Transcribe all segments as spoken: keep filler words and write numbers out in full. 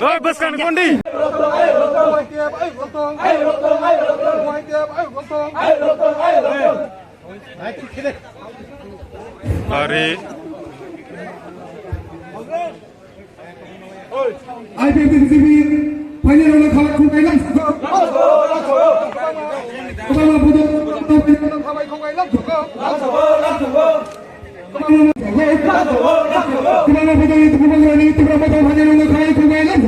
Oi, bwskang ni kondi. Ari. I P F T C B, final round khalai khung kailam. Kobangma bodol, final round khalai khung kailam. Kobangma bodol, Tipra Motha, final round khalai khung kailam.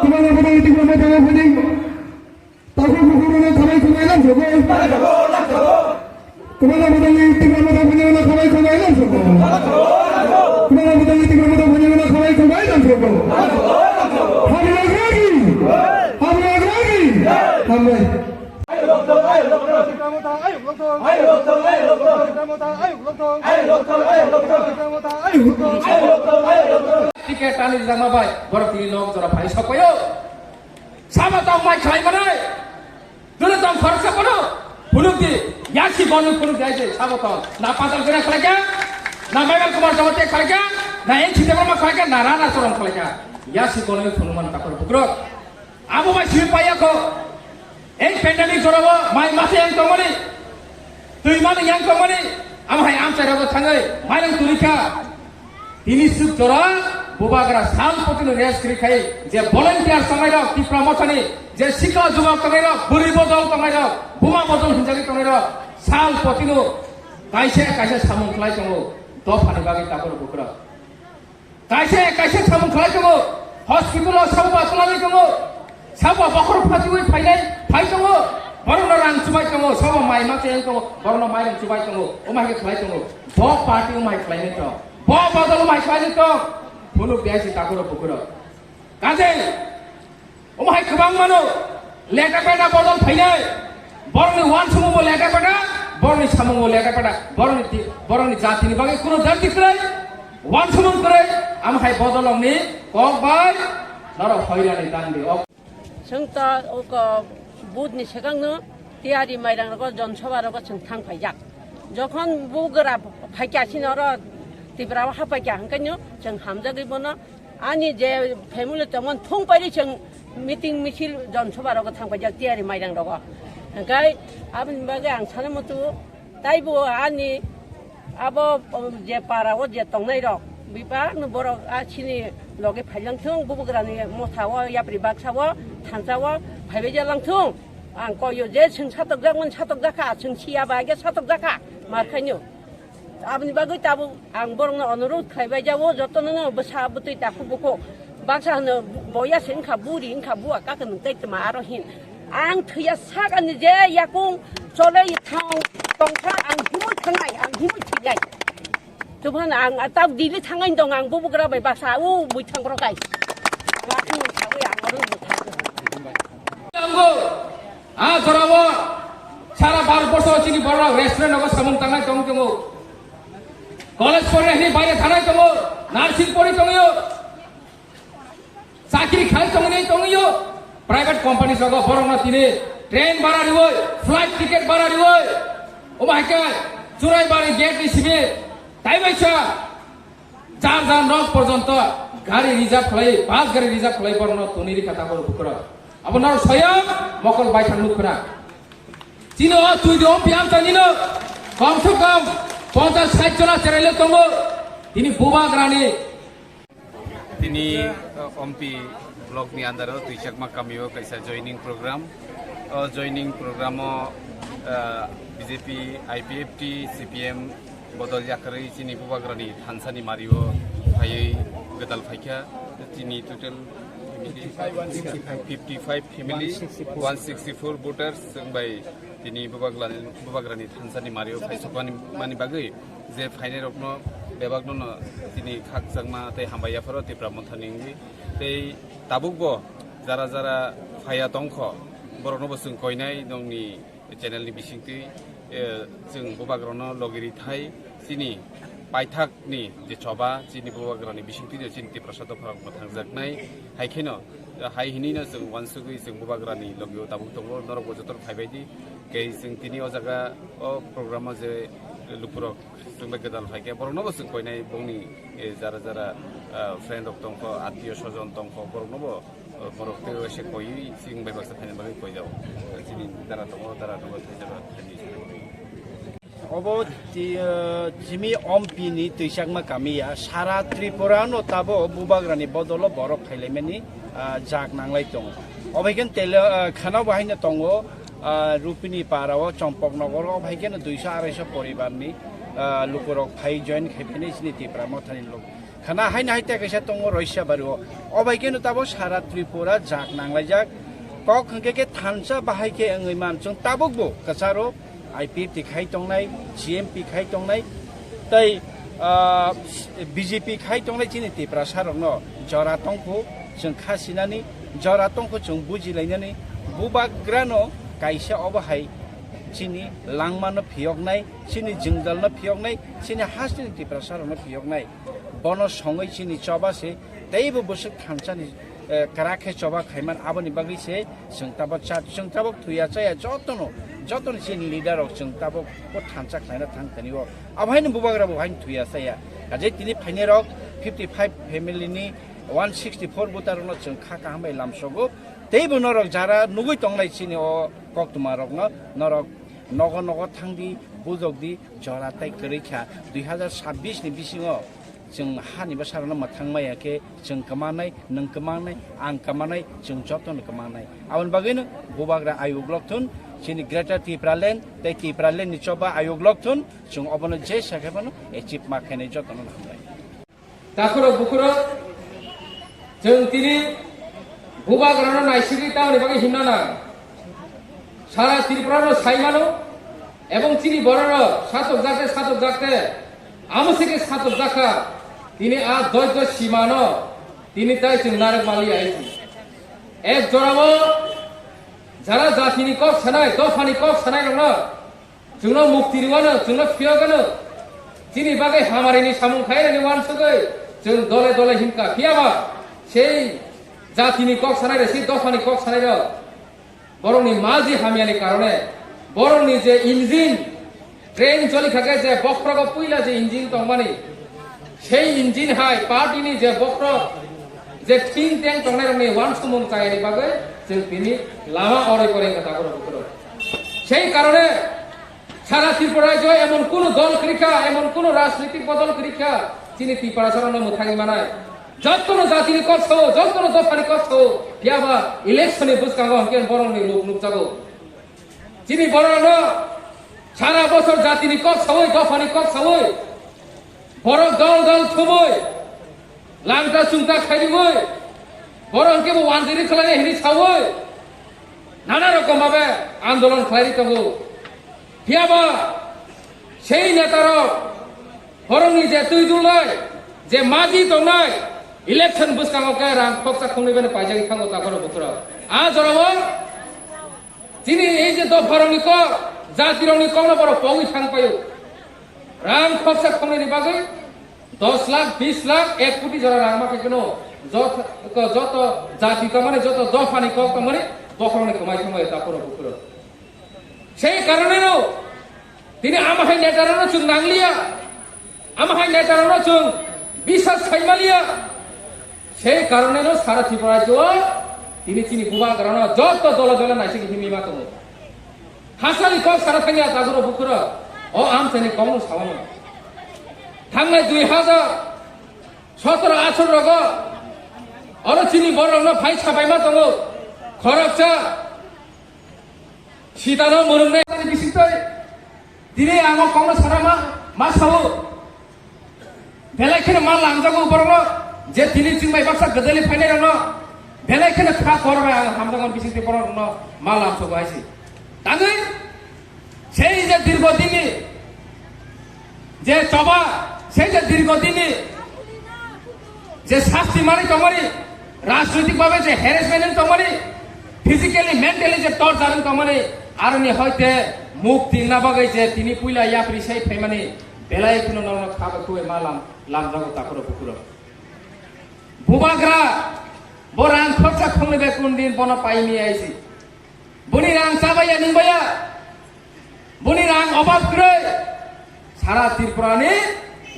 Kobangma bodol, Tipra Motha, final. Takhuk bukhuk rwna khalai khung kailam sogo. Kwbangma bodolni Tipra Motha phani rwna khalai khung kailam sogo. Kwbangma bodolni Tipra Motha phani rwna khalai khung kailam sogo. Hambai ragi. Hambai ragi. Hambai. Ticket tani jama bai, borok tini nok jora phai sokpaio. Sama tong mai khlai manai. Dole tong khoroksa kono phunukdi, yasi bonwi phunukdi aise sabo tong. Na Patal Kanya khlaikha, na Meghal Kumar Jamatia khlaikha, na N C Debbarma khlaikha, na Rana Choron khlaikha. Yasi bonwi phunukmani takhuk bukhuk. Abo bai simi paiya kho. Ei pandemic jorao mai masa yang tongmani, twi mani yang tongmani, amo hai amchai rogo thangwi mairang tulikha. Tini suk jora bubagra sal potino rest kri khai je volunteer tongnai rok Tipra Mothani, je sikla jubak tongnai rok, bwrwi bodol tongnai rok, buma bodol hinjagwi tongnai rok, sal potino kaisa kaisa samung khlai tongo dophani bagwi takhuk bukhuk. Kaisa kaisa samung khlai tongo, hospital o sabo ba twlangwi tongo, sabo bokhorok phatiwi phainai phai tongo, borokno rang chubai tongo, sabo mai ma chayang tongo, borokno mairang chubai tongo, omo hai khe khlai tongo. Bo party omo hai khlainai tong, bo bodol omo hai khlainai tong, phunuk diya si takhuk bukhuk. Kaje omo hai kwbang mano, leta peta bodol phainai. Borokni uansukmung bo leta peta, borokni samung bo leta peta, borokni ti-, borokni jatini bagwi kuno dardi kwrwi, uansukmung kwrwi, amo hai bodolongni kok bai norok hoirani tangdi. Ok. Chwng to oko budni swkangno tiyari mairang rogo, jon soba rogo chwng thang phaijak. Jokhon bugra phaikya sini oro Tripura o haphaikya hwnkhe no chwng hamjagwi bono Ani je family tongmani thung pairi chwng meeting misil jon soba rogo thang paijak tiyari mairang rogo. Hwnkhe aboni bagwi ang sana muchungo taibo ani abo je para o je tongnai rok bebak no borok a chini loge phailang thung bubugrani motha o yapri baksa o thansa o phaibai jalang thung. Ang koyo je chwng satok jak mani satok jakha chwng siya ba ge satok jakha mar khaino. Aboni bagwi tabuk ang borokno onurodh khlaibai jao, jotono no bwsa bwtwi takhuk bukhuk. Baksa hwno boya se wngkha, buri wngkha, bua kaka nwng tei tma aro hin. Ang thwiya sakani je yakung cholei thang tongkha, ang himwi thangnai, ang himwi thwinai. Tubhan ang tabuk Delhi thangnai tong, ang bubugra bai baksa u bui thang borok kai. Ang akhung sawi ang oro bui thang. Tango. Ah, jorao sara Bharat borso chini borok restaurant rogo samung tangnai tong tongo. College porina hini baire thanai tongo, nursing pori tongyo, chakri khai tongni tongyo, private company rogo borokno tini train bara rioi, flight ticket bara rioi, omo hai khe churai bari gate ni simi taibaisa. Jar jar nok porjonto gari reserve khlai, bus gari reserve khlai borokno toni rikha taboro bukhura. Abo norok soyang mokol baithang nuk khna. Chini o twi de ompi amchai nino kom se kom ponchas sait jona cherai le tongo. Tini bubagrani. Tini, uh, ompi block ni under o Twichakma kami o kaisa joining program. O joining program o, uh, B J P, I P F T, C P M, bodol yakarwi chini bubagrani thansani mario phaiwi gwdal phaikha. Chini total fifty five family, one sixty four voters, chwng bai tini bubagrani, bubagrani thansani mario phaisokmani, mani bagwi je phainairokno bebakno no chini khakchangma tei hambai yapharo Tipra Mothani wngwi. Tei tabukbo jara jara phaiya tongkho, boroknobo chwng koinai nongni channel ni bisingtwi, eh, chwng bubagrano logi rithai chini paithakni je choba chini bubagrani bisingtwi no chini Tiprasa dopharok mwthangjaknai. Hai kheno, hai hinino chwng uansugwi chwng bubagrani logio tabuk tongo, norokbo jotono phaibaidi. Kei chwng tini o jaga o programo je lukurok Chwng bai kwtal phai khe borokno bo chwng koinai, bongni, eh, jara jara, ah, friend rok tongkho, attiyo sojon tongkho, borokno bo, eh, borok tei se koiwi chwng bai baksa phaina bagwi koijao. Chini dara tongo, dara tongo, thaisa ba thani. Obo ti-, eh, Jimi Ompi ni twisakma kami ya, sara Tripura no tabo bubagra ni bodolo borok phailaimani, ah, jak nanglai tongo. Obo hai khe tele, ah, khana bo haino tongo, ah, Rupini para o, Chompok Nogor o, obo hai khe no duiso arai so poribar ni, ah, lukurok phai join khai phai nai chini Tipra Motha ni lok. Khana haino hai ta kaisa tongo Roisabari o. Obo hai khe no tabo sara Tripura jak nanglaijak. Kok hwnkhe khe thansa bahai khe wngwi man. Chwng tabuk bo kwcharo I P F T khai tongnai, G M P khai tongnai, tei, ah, B J P khai tongnai chini Tiprasa rokno jora tongkho chwng kha sinani, jora tongkho chwng bujilainani, bubagrano kaisa obo hai chini langmano phiyoknai, chini jwngjalno phiyoknai, chini hasteni Tiprasa rokno phiyoknai. Bono songwi chini choba se teibo bwswk thansani, eh, kwrak khe choba khaiman, aboni bagwi se chwng tabok cha, chwng tabok thuya chaya jotono, jotono chini leader rok chwng tabok bo thansa khlaina thang thani o. Abo haino bubagra bo haino thuya chaya. Kaje tini phainai rok fifty five family ni one sixty four voter rokno chwng kha kaham bai lamsogo. Teibo norok jara nugwi tongnai chini o koktwma rokno norok nogo nogo thangdi, bujokdi, jora tei kwrwi kha. Dui hazar sabbish ni bisingo chwng hani bwsarokno mwthang maya khe chwng kwmanai, nwng kwmanai, ang kwmanai, chwng jotono kwmanai. Aboni bagwino bubagra ayuk lok thun, chini Greater Tipraland tei Tipraland ni choba ayuk lok thun, chwng obono je sakhe phano achieve ma khainai jotono hambai. Takhurok bukhurok, chwng tini bubagrano naisigwi tamoni bagwi himna nang. Sara Tripura no sai mano, ebong chini borok rok satok jakte, satok jakte, amo se khe satok jakha, tini a doito simano, tini tai chwng narwk maliya hai. Ek jorao jara jatini kok sanai, dophani kok sanai rokno, chwngno mukti rwano, chwngno phiyogano. Chini bagwi hamarini samung khairani uansugwi chwng dole dole himkha. Phiyaba sei jatini kok sanai rok, sei dophani kok sanai rok, borokni maji hamyani karone, borokni je engine, train choli kha khe je bokhrogo puila je engine tongmani, sei engine hai party ni je bokhro, je thing teng tongnai rokni uansukmung chayani bagwi chwng tini lama oroi koroi wngkha takhurok bukhurok. Sei karone sara Tripura rajyo emon kuno dol kwrwi kha, emon kuno rajnitik bodol kwrwi kha, chini Tiprasa rokno mwthangwi manai. Jotono jatini kok sao, jotono dophani kok sao, phiyaba election ni bwskango hwnkhe borokni ruk nukjago. Chini borokno sara bosor jatini kok sawi, dophani kok sawi, borok dol dol thumwi, langta chungta khairiwi, borok hwnkhe bo wanjiri khlainai hinwi sawi, nana rokom babe andolon khlairi tongo. Phiyaba sei netarok borokni je twi dulnai, je maji tongnai, election bwskango khe rang khoksa khongnwi bene paijagwi thango takhurok bukhurok. A jorao chini ei je dopharokni kok, jatirokni kokno borok pogwi thang paio. Rang khoksa khongnwini bagwi dos lakh, bis lakh, ek koti jora rang ma khe kheno joto, joto jati tongmani, joto dophani kok tongmani bokhorokni kwmai thangbai takhurok bukhurok. Sei karoneno tini ama hai netarokno chwng nangliya, ama hai netarokno chwng bisas khaimaliya. Sei karoneno sara Tripura rajyo tini chini bubagrano joto dole dole naisik himwi ma tongo. Hachali kok sara thangya takhurok bukhurok, o amchaini kokno saono. Thangnai dui hazar sotoro atharo rogo oro chini borokno phai sabaima tongo. Khoroksa sitano mwnwngnai bisingtwi tini ang o kokno sana ma, ma sao. Belai kheno ma lamjago borokno, je tini chwng bai baksa gwdalwi phainairokno belai kheno kha kor bai ang hamjakmani bisingtwi borokno ma lamsogo hai se. Tangwi sei je dirgo dinni je choba, sei je dirgo dinni je sasti manwi tongmani, rajnoitik bhabe je harassment wng tongmani, physically, mentally je torture wng tongmani, aroni hoite mukti wngna bagwi je tini puila yapri sai phaimani, belai kheno norokno kha bai khwbai ma lam, lamjago takhurok bukhurok. Bubagra bo rang khorsa khongnwi bai kundin bono paimia isi. Boni rang chabaiya nungbaiya. Boni rang obab kwrwi. Sara Tripura ni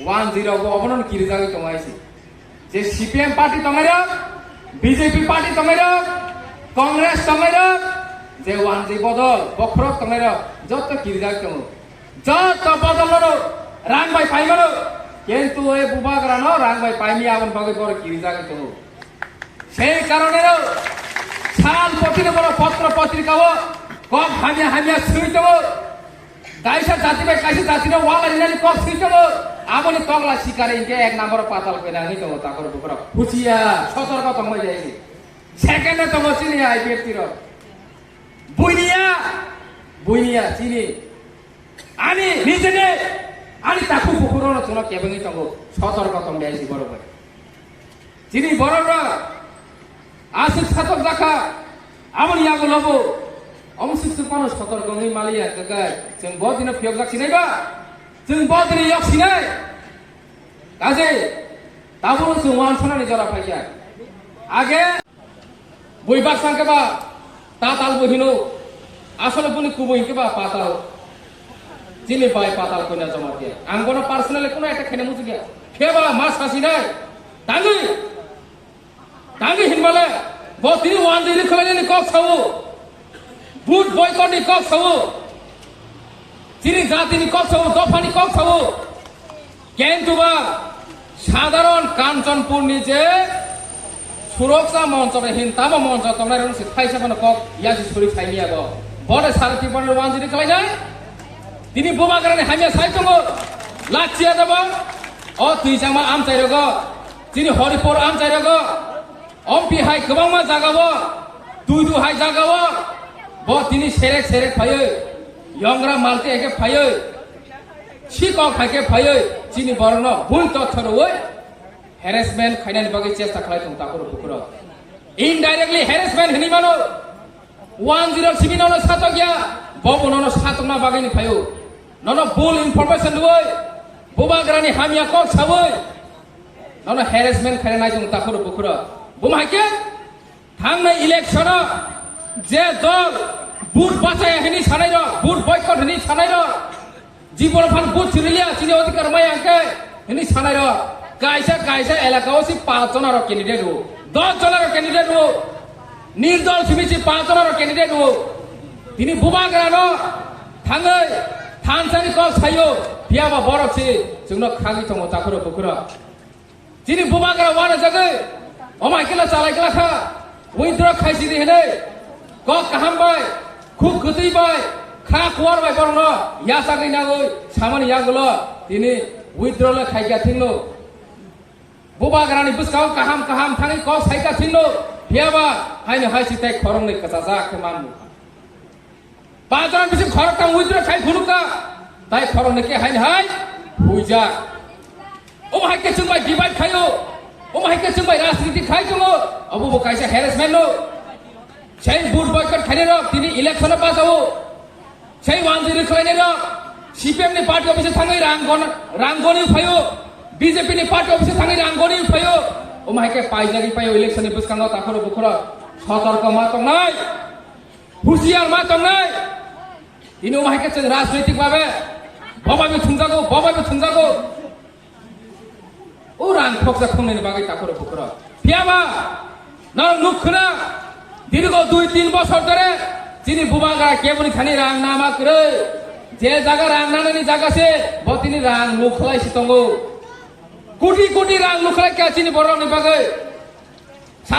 wanjwi rok bo obono kirijagwi tongo hai se. Je C P M party tongnai rok, B J P party tongnai rok, Congress tongnai rok, je wanjwi bodol bokhorok tongnai rok, joto kirijagwi tongo. Joto bodol no rang bai paimano, kintu e bubagra no rang bai paimi aboni bagwi borok kirijagwi tongo. Sei karone no sal poti no borok potro potrika o kok hamya hamya swi tongo. Kaisa jati bai kaisa jati no wala rinani kok swi tongo. Aboni tokla sikare inke ek number patal koi nangwi tongo takor bukrok. Huchiya, sotorko tongbai jai. Second no tongo chini I P F T rok. Buiniya, buiniya chini. Ani nijeni, ani takhuk bukhuk rokno chwngno kebengwi tongo. Sotorko tong jai borok bai. Chini borok rok aswk satok jakha, aboni yagulo bo omswk swk phano sotorko wngwi maliya, kwkai chwng bo dino phiyokjak sinai ba? Chwng bo dini yok sinai? Kaje tabukno chwng uansuknani jora phaikha. Age bui baksa khe ba tatal bo hino, asole boni kubui khe ba patal. Chini bai patal koina joma khe. Ang bono personally kono attack khaina muchukya. Khe ba ma sasinai? Tangwi. Tangwi hinmale, bo tini wanjwi rwkhlainani kok sao, vote boycott ni kok sao, chini jatini kok sao, dophani kok sao. Kintu ba sadharon Kanchanpur ni je Suroksa Moncho ni hin tamo moncho tongnai rok si thaisa phano kok yasi suri saimiya bo. Bode sara Tripura ni wanjwi rwkhlainai. Tini bubagrani hamya sai tongo. Lachia daba. O twijangma amchai rogo. Chini Horipur amchai rogo. Ompi hai kwbangma jagao, Tuidu hai jagao, bo tini serek serek phaiwi, Yongra Malti hai khe phaiwi, Sikok hai khe phaiwi, chini borokno bui totho rwwi harassment khainani bagwi chesta khlai tongo takhuk bukhuk rok. Indirectly harassment hinwi mano, one zero simi nono satokya, bobo nono satokna bagwi ni phaio. Nono bul information rwwi, bubagrani hamya kok sawi, nono harassment khaina nai tongo takhuk bukhuk rok. Buma hai khe thangnai election o je dol vote bachaya hinwi sanai rok, vote boycott hinwi sanai rok, jibon phan vote chiriliya chini odhikar maya hwnkhe hinwi sanai rok. Kaisa kaisa elaka o si panch jona rok candidate o, dos jona rok candidate o, nirdol simi si panch jona rok candidate o. Tini bubagra no thangwi thansani kok saio, phiyaba borok si chwngno khagwi tongo takhuk bukhuk rok. Chini bubagra wana jagwi, omai kila chalai kila kha, withdraw khaisidi hinwi, kok kaham bai, khuk kwtwi bai, kha kuar bai borokno yachagwi nangwi samani yagulo tini withdraw le khaikha thwngno. Bubagrani bwskango kaham kaham thangwi kok saikha thwngno, phiyaba haino hai si tei khoroknwi kwchajak khe manmung. Panch jona bising khoroktham withdraw khai phunukha, tai khoroknwi khe haino hai huijak. Omo hai khe chwng bai divide khaio, omo hai khe chwng bai rajniti khai tongo, obo bo kaisa harassment no. Sei vote boycott khainai rok tini election o pass o. Sei wanjwi rwkhlainai rok C P M ni party office thangwi rang gon-, rang goni phaio, B J P ni party office thangwi rang goni phaio. Omo hai khe paijagwi paio election ni bwskango takhuk bukhuk rok. Sotorko ma tongnai. Husiar ma tongnai. Tini omo hai khe chwng rajnoitik babe bobai bo thwngjago, bobai bo thwngjago. O rang khoksa khongnani bagwi takhuk bukhuk rok. Phiyaba norok nuk khna, dirgo dui tin bosor dhore chini bubagra keboni thani rang nama kwrwi. Je jaga rang nanani jaga se bo tini rang nuk khlai si tongo. Koti koti rang nuk khlai kha chini borokni bagwi.